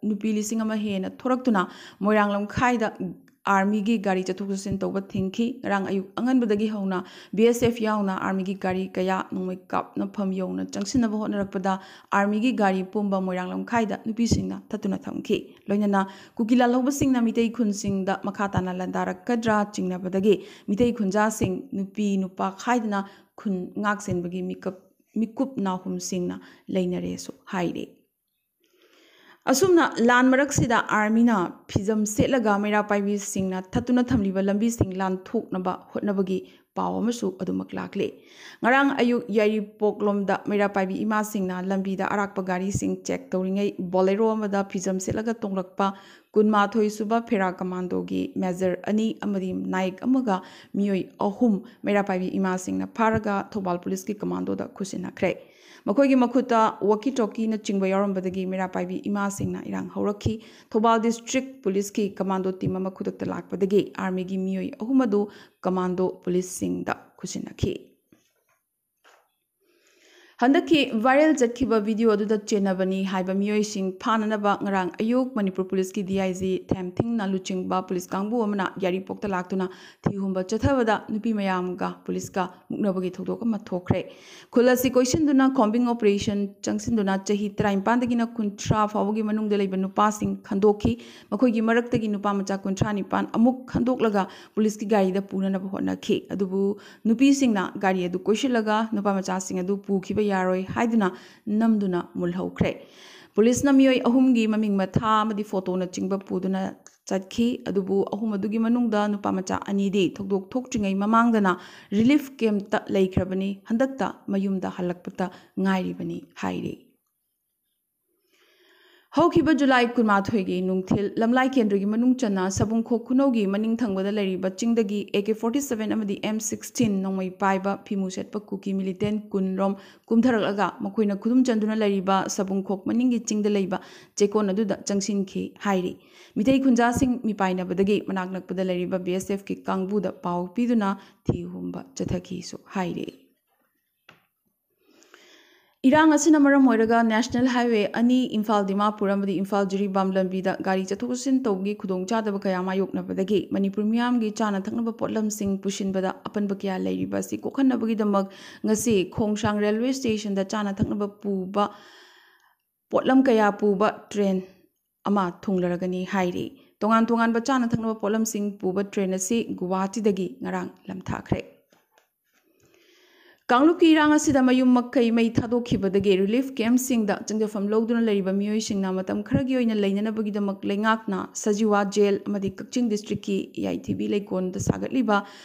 ꯅꯨꯄꯤ ꯂꯤꯁꯤꯡ ꯑꯃ ꯍꯦꯟꯅ ꯊꯣꯔꯛꯇꯨꯅ ꯃꯣꯏꯔꯥꯡ ꯂꯝꯈꯥꯏꯗ ꯑꯥꯔꯃꯤꯒꯤ ꯒꯥꯔꯤ ꯆꯠꯊꯣꯛ ꯆꯠꯁꯤꯟ ꯇꯧꯕ ꯊꯤꯡꯈꯤ꯫ ꯉꯔꯥꯡ ꯑꯌꯨꯛ ꯑꯉꯟꯕꯗꯒꯤ ꯍꯧꯅ ꯕꯤ ꯑꯦꯁ ꯑꯦꯐ ꯌꯥꯎꯅ ꯑꯥꯔꯃꯤꯒꯤ ꯒꯥꯔꯤ ꯀꯌꯥ ꯅꯣꯡꯃꯩ ꯀꯥꯞꯅꯐꯝ ꯌꯧꯅ ꯆꯪꯁꯤꯟꯅꯕ ꯍꯣꯠꯅꯔꯛꯄꯗ ꯑꯥꯔꯃꯤꯒꯤ ꯒꯥꯔꯤ ꯄꯨꯝꯕ ꯃꯣꯏꯔꯥꯡ ꯂꯝꯈꯥꯏꯗ ꯅꯨꯄꯤꯁꯤꯡꯅ ꯊꯠꯇꯨꯅ ꯊꯝꯈꯤ꯫ ꯂꯣꯏꯅꯅ ꯀꯨꯀꯤ ꯂꯥꯜꯍꯧꯕꯁꯤꯡꯅ ꯃꯤꯇꯩ ꯈꯨꯟꯁꯤꯡꯗ ꯃꯈꯥ ꯇꯥꯅ ꯂꯥꯟꯗꯥꯔꯛꯀꯗ꯭ꯔꯥ ꯆꯤꯡꯅꯕꯗꯒꯤ ꯃꯤꯇꯩ ꯈꯨꯟꯖꯥꯁꯤꯡ ꯅꯨꯄꯤ ꯅꯨꯄꯥ ꯈꯥꯏꯗꯅ ꯈꯨꯟ ꯉꯥꯛ ꯁꯦꯟꯕꯒꯤ ꯃꯤꯀꯞ ꯃꯤꯀꯨꯞ ꯅꯥꯍꯨꯝꯁꯤꯡꯅ ꯂꯩꯅꯔꯦꯁꯨ ꯍꯥꯏꯔꯤ꯫ ꯑꯁꯨꯝꯅ ꯂꯥꯟ ꯃꯔꯛꯁꯤꯗ ꯑꯥꯔꯃꯤꯅ ꯐꯤꯖꯝ ꯁꯦꯠꯂꯒ ꯃꯩꯔꯥ ꯄꯥꯏꯕꯤꯁꯤꯡꯅ ꯊꯠꯇꯨꯅ ꯊꯝꯂꯤꯕ ꯂꯝꯕꯤꯁꯤꯡ ꯂꯥꯟꯊꯣꯛꯅꯕ ꯍꯣꯠꯅꯕꯒꯤ ꯄꯥꯎ ꯑꯃꯁꯨ ꯑꯗꯨꯃꯛ ꯂꯥꯛꯂꯤ꯫ ꯉꯔꯥꯡ ꯑꯌꯨꯛ ꯌꯥꯏꯔꯤꯄꯣꯛꯂꯣꯝꯗ ꯃꯩꯔꯥ ꯄꯥꯏꯕꯤ ꯏꯃꯥꯁꯤꯡꯅ ꯂꯝꯕꯤꯗ ꯑꯔꯥꯛꯄ ꯒꯥꯔꯤꯁꯤꯡ ꯆꯦꯛ ꯇꯧꯔꯤꯉꯩ ꯕꯣꯂꯦꯔꯣ ꯑꯃꯗ ꯐꯤꯖꯝ ꯁꯦꯠꯂꯒ ꯇꯣꯡꯂꯛꯄ ꯀꯨꯟꯃꯥꯊꯣꯏ ꯁꯨꯕ ꯐꯦꯔꯥ ꯀꯃꯥꯟꯗꯣꯒꯤ ꯃꯦꯖꯔ ꯑꯅꯤ ꯑꯃꯗꯤ ꯅꯥꯌꯛ ꯑꯃꯒ ꯃꯤꯑꯣꯏ ꯑꯍꯨꯝ ꯃꯩꯔꯥ ꯄꯥꯏꯕꯤ ꯏꯃꯥꯁꯤꯡꯅ ꯐꯥꯔꯒ ꯊꯧꯕꯥꯜ ꯄꯨꯂꯤꯁꯀꯤ ꯀꯃꯥꯟꯗꯣꯗ ꯈꯨꯠꯁꯤꯟꯅꯈ꯭ꯔꯦ꯫ ꯃꯈꯣꯏꯒꯤ ꯃꯈꯨꯠꯇ ꯋꯥꯀꯤ ꯇꯣꯀꯤꯅꯆꯤꯡꯕ ꯌꯥꯎꯔꯝꯕꯗꯒꯤ ꯃꯩꯔꯥ ꯄꯥꯏꯕꯤ ꯏꯃꯥꯁꯤꯡꯅ ꯏꯔꯥꯡ ꯍꯧꯔꯛꯈꯤ꯫ ꯊꯧꯕꯥꯜ ꯗꯤꯁꯇ꯭ꯔꯤꯛ ꯄꯨꯂꯤꯁꯀꯤ ꯀꯃꯥꯟꯗꯣ ꯇꯤꯝ ꯑꯃ ꯈꯨꯗꯛꯇ ꯂꯥꯛꯄꯗꯒꯤ ꯑꯥꯔꯃꯤꯒꯤ ꯃꯤꯑꯣꯏ ꯑꯍꯨꯝ ꯑꯗꯨ ꯀꯃꯥꯟꯗꯣ ꯄꯨꯂꯤꯁꯁꯤꯡꯗ ꯈꯨꯠꯁꯤꯟꯅꯈꯤ꯫ ꯍꯟꯗꯛꯀꯤ ꯚꯥꯏꯔꯦꯜ ꯆꯠꯈꯤꯕ ꯚꯤꯗꯤꯑꯣ ꯑꯗꯨꯗ ꯆꯦꯟꯅꯕꯅꯤ ꯍꯥꯏꯕ ꯃꯤꯑꯣꯏꯁꯤꯡ ꯐꯥꯅꯅꯕ ꯉꯔꯥꯡ ꯑꯌꯨꯛ ꯃꯅꯤꯄꯨꯔ ꯄꯨꯂꯤꯁꯀꯤ ꯗꯤ ꯑꯥꯏ ꯖꯤ ꯊꯦꯝꯊꯤꯡꯅ ꯂꯨꯆꯤꯡꯕ ꯄꯨꯂꯤꯁ ꯀꯥꯡꯕꯨ ꯑꯃꯅ ꯌꯥꯏꯔꯤꯄꯣꯛꯇ ꯂꯥꯛꯇꯨꯅ ꯊꯤꯍꯨꯝꯕ ꯆꯠꯊꯕꯗ ꯅꯨꯄꯤ ꯃꯌꯥꯝꯒ ꯄꯨꯂꯤꯁꯀ ꯃꯨꯛꯅꯕꯒꯤ ꯊꯧꯗꯣꯛ ꯑꯃ ꯊꯣꯛꯈ꯭ꯔꯦ꯫ ꯈꯨꯜ ꯑꯁꯤ ꯀꯣꯏꯁꯤꯟꯗꯨꯅ ꯀꯣꯝꯕꯤꯡ ꯑꯣꯄꯔꯦꯁꯟ ꯆꯪꯁꯤꯟꯗꯨꯅ ꯆꯍꯤ ꯇꯔꯥꯅꯤꯄꯥꯟꯗꯒꯤꯅ ꯀꯨꯟꯊ꯭ꯔꯥ ꯐꯥꯎꯕꯒꯤ ꯃꯅꯨꯡꯗ ꯂꯩꯕ ꯅꯨꯄꯥꯁꯤꯡ ꯈꯟꯗꯣꯛꯈꯤ꯫ ꯃꯈꯣꯏꯒꯤ ꯃꯔꯛꯇꯒꯤ ꯅꯨꯄꯥ ꯃꯆꯥ ꯀꯨꯟꯊ꯭ꯔꯥ ꯅꯤꯄꯥꯟ ꯑꯃꯨꯛ ꯈꯟꯗꯣꯛꯂꯒ ꯄꯨꯂꯤꯁꯀꯤ ꯒꯥꯔꯤꯗ ꯄꯨꯅꯅꯕ ꯍꯣꯠꯅꯈꯤ꯫ ꯑꯗꯨꯕꯨ ꯅꯨꯄꯤꯁꯤꯡꯅ ꯒꯥꯔꯤ ꯑꯗꯨ ꯀꯣꯏꯁꯤꯜꯂꯒ ꯅꯨꯄꯥ ꯃꯆꯥꯁꯤꯡ ꯑꯗꯨ ꯄꯨꯈꯤꯕ ꯌꯥꯔꯣꯏ ꯍꯥꯏꯗꯨꯅ ꯅꯝꯗꯨꯅ ꯃꯨꯜꯍꯧꯈ꯭ꯔꯦ꯫ ꯄꯨꯂꯤꯁꯅ ꯃꯤꯑꯣꯏ ꯑꯍꯨꯝꯒꯤ ꯃꯃꯤꯡ ꯃꯊꯥ ꯑꯃꯗꯤ ꯐꯣꯇꯣꯅꯆꯤꯡꯕ ꯄꯨꯗꯨꯅ ꯆꯠꯈꯤ꯫ ꯑꯗꯨꯕꯨ ꯑꯍꯨꯝ ꯑꯗꯨꯒꯤ ꯃꯅꯨꯡꯗ ꯅꯨꯄꯥ ꯃꯆꯥ ꯑꯅꯤꯗꯤ ꯊꯧꯗꯣꯛ ꯊꯣꯛꯇ꯭ꯔꯤꯉꯩ ꯃꯃꯥꯡꯗꯅ ꯔꯤꯂꯤꯐ ꯀꯦꯝꯞꯇ ꯂꯩꯈ꯭ꯔꯕꯅꯤ꯫ ꯍꯟꯗꯛꯇ ꯃꯌꯨꯝꯗ ꯍꯜꯂꯛꯄꯇ ꯉꯥꯏꯔꯤꯕꯅꯤ ꯍꯥꯏꯔꯤ꯫ ꯍꯧꯈꯤꯕ ꯖꯨꯂꯥꯏ ꯀꯨꯟꯃꯥꯊꯣꯏꯒꯤ ꯅꯨꯡꯊꯤꯜ ꯂꯝꯂꯥꯏ ꯀꯦꯟꯗ꯭ꯔꯒꯤ ꯃꯅꯨꯡ ꯆꯟꯅ ꯁꯕꯨꯡꯈꯣꯛ ꯈꯨꯅꯧꯒꯤ ꯃꯅꯤꯡ ꯊꯪꯕꯗ ꯂꯩꯔꯤꯕ ꯆꯤꯡꯗꯒꯤ ꯑꯦ ꯀꯦ ꯐꯣꯔꯇꯤ ꯁꯚꯦꯟ ꯑꯃꯗꯤ ꯑꯦꯝ ꯁꯤꯛꯁꯇꯤꯟ ꯅꯣꯡꯃꯩ ꯄꯥꯏꯕ ꯐꯤꯃꯨ ꯁꯦꯠꯄ ꯀꯨꯀꯤ ꯃꯤꯂꯤꯇꯦꯟ ꯀꯨꯟꯔꯣꯝ ꯀꯨꯝꯊꯔꯛꯂꯒ ꯃꯈꯣꯏꯅ ꯈꯨꯗꯨꯝ ꯆꯟꯗꯨꯅ ꯂꯩꯔꯤꯕ ꯁꯕꯨꯡꯈꯣꯛ ꯃꯅꯤꯡꯒꯤ ꯆꯤꯡꯗ ꯂꯩꯕ ꯆꯦꯛꯀꯣꯟ ꯑꯗꯨꯗ ꯆꯪꯁꯤꯟꯈꯤ ꯍꯥꯏꯔꯤ꯫ ꯃꯤꯇꯩ ꯈꯨꯟꯖꯥꯁꯤꯡ ꯃꯤꯄꯥꯏꯅꯕꯗꯒꯤ ꯃꯅꯥꯛ ꯅꯛꯄꯗ ꯂꯩꯔꯤꯕ ꯕꯤ ꯑꯦꯁ ꯑꯦꯐꯀꯤ ꯀꯥꯡꯕꯨꯗ ꯄꯥꯎ ꯄꯤꯗꯨꯅ ꯊꯤ ꯍꯨꯝꯕ ꯆꯠꯊꯈꯤꯁꯨ ꯍꯥꯏꯔꯤ꯫ ꯏꯔꯥꯡ ꯑꯁꯤꯅ ꯃꯔꯝ ꯑꯣꯏꯔꯒ ꯅꯦꯁꯅꯦꯜ ꯍꯥꯏꯋꯦ ꯑꯅꯤ ꯏꯝꯐꯥꯜ ꯗꯤꯃꯥꯄꯨꯔ ꯑꯃꯗꯤ ꯏꯝꯐꯥꯜ ꯖꯤꯔꯤꯕꯥꯝ ꯂꯝꯕꯤꯗ ꯒꯥꯔꯤ ꯆꯠꯊꯣꯛ ꯆꯠꯁꯤꯟ ꯇꯧꯕꯒꯤ ꯈꯨꯗꯣꯡꯆꯥꯗꯕ ꯀꯌꯥ ꯃꯥꯌꯣꯛꯅꯕꯗꯒꯤ ꯃꯅꯤꯄꯨꯔ ꯃꯤꯌꯥꯝꯒꯤ ꯆꯥꯅ ꯊꯛꯅꯕ ꯄꯣꯠꯂꯝꯁꯤꯡ ꯄꯨꯁꯤꯟꯕꯗ ꯑꯄꯟꯕ ꯀꯌꯥ ꯂꯩꯔꯤꯕ ꯑꯁꯤ ꯀꯣꯛꯍꯟꯅꯕꯒꯤꯗꯃꯛ ꯉꯁꯤ ꯈꯣꯡꯁꯥꯡ ꯔꯦꯜꯋꯦ ꯁ꯭ꯇꯦꯁꯟꯗ ꯆꯥꯅ ꯊꯛꯅꯕ ꯄꯨꯕ, ꯄꯣꯠꯂꯝ ꯀꯌꯥ ꯄꯨꯕ ꯇ꯭ꯔꯦꯟ ꯑꯃ ꯊꯨꯡꯂꯔꯒꯅꯤ ꯍꯥꯏꯔꯤ꯫ ꯇꯣꯉꯥꯟ ꯇꯣꯉꯥꯟꯕ ꯆꯥꯅ ꯊꯛꯅꯕ ꯄꯣꯠꯂꯝꯁꯤꯡ ꯄꯨꯕ ꯇ꯭ꯔꯦꯟ ꯑꯁꯤ ꯒꯨꯋꯥꯍꯥꯇꯤꯗꯒꯤ ꯉꯔꯥꯡ ꯂꯝꯊꯥꯈ꯭ꯔꯦ꯫ ꯀꯥꯡꯂꯨꯞꯀꯤ ꯏꯔꯥꯡ ꯑꯁꯤꯗ ꯃꯌꯨꯝ ꯃꯀꯩ ꯃꯩ ꯊꯥꯗꯣꯛꯈꯤꯕꯗꯒꯤ relief camp ꯁꯤꯡꯗ ꯆꯪꯖꯐꯝ ꯂꯧꯗꯨꯅ ꯂꯩꯔꯤꯕ ꯃꯤꯑꯣꯏꯁꯤꯡꯅ ꯃꯇꯝ ꯈꯔꯒꯤ ꯑꯣꯏꯅ ꯂꯩꯅꯅꯕꯒꯤꯗꯃꯛ ꯂꯩꯉꯥꯛꯅ ꯁꯖꯤꯋꯥ ꯖꯦꯜ ꯑꯃꯗꯤ ꯀꯛꯆꯤꯡ district ꯀꯤ ꯏꯌꯥꯏꯊꯤꯕꯤ ꯂꯩꯀꯣꯟꯗ ꯁꯥꯒꯠꯂꯤꯕ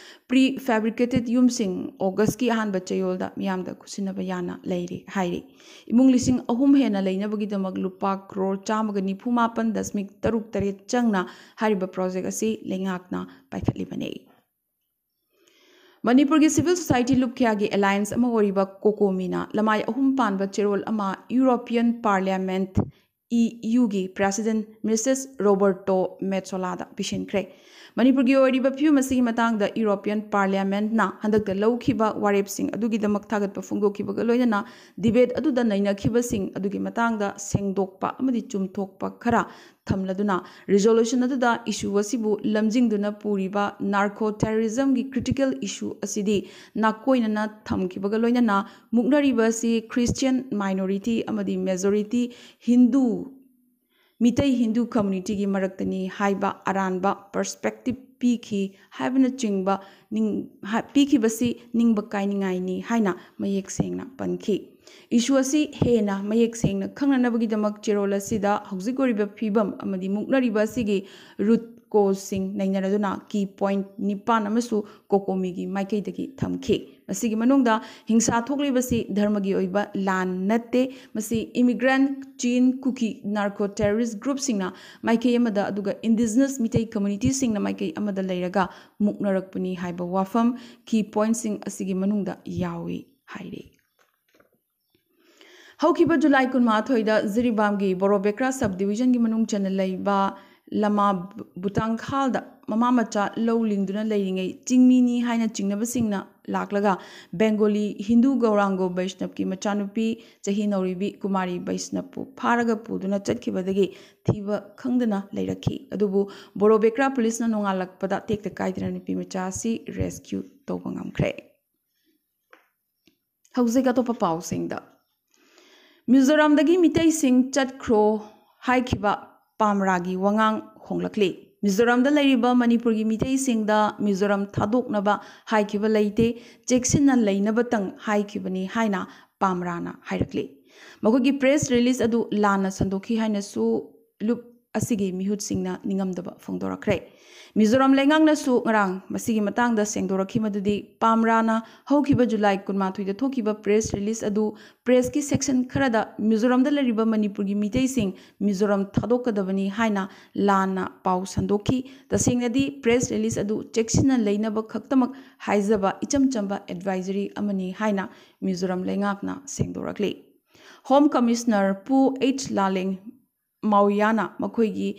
pre fabricated ꯌꯨꯝꯁꯤꯡ August ꯀꯤ ꯑꯍꯥꯟꯕ ꯆꯌꯣꯜꯗ ꯃꯤꯌꯥꯝꯗ ꯈꯨꯠꯁꯤꯟꯅꯕ ꯌꯥꯅ ꯂꯩꯔꯤ ꯍꯥꯏꯔꯤ꯫ ꯏꯃꯨꯡ ꯂꯤꯁꯤꯡ ꯑꯍꯨꯝ ꯍꯦꯟꯅ ꯂꯩꯅꯕꯒꯤꯗꯃꯛ ꯂꯨꯄꯥ ꯀ꯭ꯔꯣꯔ ꯆꯥꯝꯃꯒ ꯅꯤꯐꯨ ꯃꯥꯄꯟ ꯗꯁꯃꯤꯛ ꯇꯔꯨꯛ ꯇꯔꯦꯠ ꯆꯪꯅ ꯍꯥꯏꯔꯤꯕ project ꯑꯁꯤ ꯂꯩꯉꯥꯛꯅ ꯄꯥꯏꯈꯠꯂꯤꯕꯅꯤ꯫ ꯃꯅꯤꯄꯨꯔꯒꯤ civil society ꯂꯨꯞ ꯀꯌꯥꯒꯤ alliance ꯑꯃ ꯑꯣꯏꯔꯤꯕ ꯀꯣꯀꯣꯃꯤꯅ ꯂꯃꯥꯏ ꯑꯍꯨꯝ ꯄꯥꯟꯕ ꯆꯦꯔꯣꯜ ꯑꯃ European Parliament E U ꯒꯤ President Mister Roberto Metsola ꯗ ꯄꯤꯁꯤꯟꯈ꯭ꯔꯦ꯫ ꯃꯅꯤꯄꯨꯔꯒꯤ ꯑꯣꯏꯔꯤꯕ ꯐꯤꯕꯝ ꯑꯁꯤꯒꯤ ꯃꯇꯥꯡꯗ European Parliament ꯅ ꯍꯟꯗꯛꯇ ꯂꯧꯈꯤꯕ ꯋꯥꯔꯦꯞꯁꯤꯡ ꯑꯗꯨꯒꯤꯗꯃꯛ ꯊꯥꯒꯠꯄ ꯐꯣꯡꯗꯣꯛꯈꯤꯕꯒ ꯂꯣꯏꯅꯅ debate ꯑꯗꯨꯗ ꯅꯩꯅꯈꯤꯕꯁꯤꯡ ꯑꯗꯨꯒꯤ ꯃꯇꯥꯡꯗ ꯁꯦꯡꯗꯣꯛꯄ ꯑꯃꯗꯤ ꯆꯨꯝꯊꯣꯛꯄ ꯈꯔ ꯊꯝꯂꯗꯨꯅ resolution ꯑꯗꯨꯗ issue ꯑꯁꯤꯕꯨ ꯂꯝꯖꯤꯡꯗꯨꯅ ꯄꯨꯔꯤꯕ narco terrorism ꯒꯤ critical issue ꯑꯁꯤꯗꯤ ꯅꯥꯀꯣꯏꯅꯅ ꯊꯝꯈꯤꯕꯒ ꯂꯣꯏꯅꯅ ꯃꯨꯛꯅꯔꯤꯕ ꯑꯁꯤ Christian minority ꯑꯃꯗꯤ majority ꯍꯤꯟꯗꯨ, ꯃꯤꯇꯩ ꯍꯤꯟꯗꯨ community ꯒꯤ ꯃꯔꯛꯇꯅꯤ ꯍꯥꯏꯕ ꯑꯔꯥꯟꯕ perspective ꯄꯤꯈꯤ ꯍꯥꯏꯕꯅꯆꯤꯡꯕ ꯅꯤꯡ-, ꯍꯥ-, ꯄꯤꯈꯤꯕꯁꯤ ꯅꯤꯡꯕ ꯀꯥꯏꯅꯤꯡꯉꯥꯏꯅꯤ ꯍꯥꯏꯅ ꯃꯌꯦꯛ ꯁꯦꯡꯅ ꯄꯟꯈꯤ꯫ Issue ꯑꯁꯤ ꯍꯦꯟꯅ ꯃꯌꯦꯛ ꯁꯦꯡꯅ ꯈꯪꯅꯅꯕꯒꯤꯗꯃꯛ ꯆꯦꯔꯣꯜ ꯑꯁꯤꯗ ꯍꯧꯖꯤꯛ ꯑꯣꯏꯔꯤꯕ ꯐꯤꯕꯝ ꯑꯃꯗꯤ ꯃꯨꯛꯅꯔꯤꯕ ꯑꯁꯤꯒꯤ root cause ꯁꯤꯡ ꯅꯩꯅꯔꯗꯨꯅ key point ꯅꯤꯄꯥꯟ ꯑꯃꯁꯨ ꯀꯣꯀꯣꯃꯤꯒꯤ ꯃꯥꯏꯀꯩꯗꯒꯤ ꯊꯝꯈꯤ꯫ ꯃꯁꯤꯒꯤ ꯃꯅꯨꯡꯗ ꯍꯤꯡꯁꯥ ꯊꯣꯛꯂꯤꯕꯁꯤ ꯙꯔꯃꯒꯤ ꯑꯣꯏꯕ ꯂꯥꯟ ꯅꯠꯇꯦ, ꯃꯁꯤ immigrant, Chin, Kuki, narco terrorist group ꯁꯤꯡꯅ ꯃꯥꯏꯀꯩ ꯑꯃꯗ ꯑꯗꯨꯒ indigenous ꯃꯤꯇꯩ community ꯁꯤꯡꯅ ꯃꯥꯏꯀꯩ ꯑꯃꯗ ꯂꯩꯔꯒ ꯃꯨꯛꯅꯔꯛꯄꯅꯤ ꯍꯥꯏꯕ ꯋꯥꯐꯝ key point ꯁꯤꯡ ꯑꯁꯤꯒꯤ ꯃꯅꯨꯡꯗ ꯌꯥꯎꯏ ꯍꯥꯏꯔꯤ꯫ ꯍꯧꯈꯤꯕ July ꯀꯨꯟꯃꯥꯊꯣꯏꯗ ꯖꯤꯔꯤꯕꯥꯝꯒꯤ ꯕꯣꯔꯣꯕꯦꯀ꯭ꯔꯥ sub division ꯒꯤ ꯃꯅꯨꯡ ꯆꯟꯅ ꯂꯩꯕ ꯂꯃꯥ ꯕꯨꯇꯥꯡꯈꯥꯜꯗ ꯃꯃꯥ ꯃꯆꯥ ꯂꯧ ꯂꯤꯡꯗꯨꯅ ꯂꯩꯔꯤꯉꯩ ꯆꯤꯡꯃꯤꯅꯤ ꯍꯥꯏꯅ ꯆꯤꯡꯅꯕꯁꯤꯡꯅ ꯂꯥꯛꯂꯒ ꯕꯦꯡꯒꯣꯂꯤ ꯍꯤꯟꯗꯨ ꯒꯧꯔꯥꯡꯒꯣ ꯕꯩꯁꯅꯞꯀꯤ ꯃꯆꯥꯅꯨꯄꯤ ꯆꯍꯤ ꯅꯧꯔꯤꯕꯤ ꯀꯨꯃꯥꯔꯤ ꯕꯩꯁꯅꯞꯄꯨ ꯐꯥꯔꯒ ꯄꯨꯗꯨꯅ ꯆꯠꯈꯤꯕꯗꯒꯤ ꯊꯤꯕ ꯈꯪꯗꯅ ꯂꯩꯔꯛꯈꯤ꯫ ꯑꯗꯨꯕꯨ ꯕꯣꯔꯣꯕꯦꯀ꯭ꯔꯥ ꯄꯨꯂꯤꯁꯅ ꯅꯣꯡꯉꯥꯜꯂꯛꯄꯗ ꯇꯦꯛꯇ ꯀꯥꯏꯗꯅ ꯅꯨꯄꯤ ꯃꯆꯥ ꯑꯁꯤ rescue ꯇꯧꯕ ꯉꯝꯈ꯭ꯔꯦ꯫ ꯍꯧꯖꯤꯛ ꯑꯇꯣꯞꯄ ꯄꯥꯎꯁꯤꯡꯗ꯫ ꯃꯤꯖꯣꯔꯥꯝꯗꯒꯤ ꯃꯤꯇꯩꯁꯤꯡ ꯆꯠꯈ꯭ꯔꯣ ꯍꯥꯏꯈꯤꯕ ꯄꯥꯝꯔꯥꯒꯤ ꯋꯥꯉꯥꯡ ꯍꯣꯡꯂꯛꯂꯤ꯫ ꯃꯤꯖꯣꯔꯥꯝꯗ ꯂꯩꯔꯤꯕ ꯃꯅꯤꯄꯨꯔꯒꯤ ꯃꯤꯇꯩꯁꯤꯡꯗ ꯃꯤꯖꯣꯔꯥꯝ ꯊꯥꯗꯣꯛꯅꯕ ꯍꯥꯏꯈꯤꯕ ꯂꯩꯇꯦ, ꯆꯦꯛꯁꯤꯟꯅ ꯂꯩꯅꯕꯇꯪ ꯍꯥꯏꯈꯤꯕꯅꯤ ꯍꯥꯏꯅ ꯄꯥꯝꯔꯥꯅ ꯍꯥꯏꯔꯛꯂꯤ꯫ ꯃꯈꯣꯏꯒꯤ ꯄ꯭ꯔꯦꯁ ꯔꯤꯂꯤꯖ ꯑꯗꯨ ꯂꯥꯟꯅ ꯁꯟꯗꯣꯛꯈꯤ ꯍꯥꯏꯅꯁꯨ ꯂꯨꯞ ꯑꯁꯤꯒꯤ ꯃꯤꯍꯨꯠꯁꯤꯡꯅ ꯅꯤꯡꯉꯝꯗꯕ ꯐꯣꯡꯗꯣꯔꯛꯈ꯭ꯔꯦ꯫ ꯃꯤꯖꯣꯔꯥꯝ ꯂꯩꯉꯥꯛꯅꯁꯨ ꯉꯔꯥꯡ ꯃꯁꯤꯒꯤ ꯃꯇꯥꯡꯗ ꯁꯦꯡꯗꯣꯔꯛꯈꯤ ꯃꯗꯨꯗꯤ ꯄꯥꯝꯔꯥꯅ ꯍꯧꯈꯤꯕ ꯖꯨꯂꯥꯏ ꯀꯨꯟꯃꯥꯊꯣꯏꯗ ꯊꯣꯛꯈꯤꯕ ꯄ꯭ꯔꯦꯁ ꯔꯤꯂꯤꯖ ꯑꯗꯨ ꯄ꯭ꯔꯦꯁꯀꯤ ꯁꯦꯛꯁꯟ ꯈꯔꯗ ꯃꯤꯖꯣꯔꯥꯝꯗ ꯂꯩꯔꯤꯕ ꯃꯅꯤꯄꯨꯔꯒꯤ ꯃꯤꯇꯩꯁꯤꯡ ꯃꯤꯖꯣꯔꯥꯝ ꯊꯥꯗꯣꯛꯀꯗꯕꯅꯤ ꯍꯥꯏꯅ ꯂꯥꯟꯅ ꯄꯥꯎ ꯁꯟꯗꯣꯛꯈꯤ꯫ ꯇꯁꯦꯡꯅꯗꯤ ꯄ꯭ꯔꯦꯁ ꯔꯤꯂꯤꯖ ꯑꯗꯨ ꯆꯦꯛꯁꯤꯟꯅ ꯂꯩꯅꯕ ꯈꯛꯇꯃꯛ ꯍꯥꯏꯖꯕ ꯏꯆꯝ ꯆꯝꯕ ꯑꯦꯗꯚꯥꯏꯖꯔꯤ ꯑꯃꯅꯤ ꯍꯥꯏꯅ ꯃꯤꯖꯣꯔꯥꯝ ꯂꯩꯉꯥꯛꯅ ꯁꯦꯡꯗꯣꯔꯛꯂꯤ꯫ ꯍꯣꯝ ꯀꯃꯤꯁꯅꯔ ꯄꯨ ꯑꯩꯆ ꯂꯥꯂꯦꯡ ꯃꯥꯎꯌꯥꯅ ꯃꯈꯣꯏꯒꯤ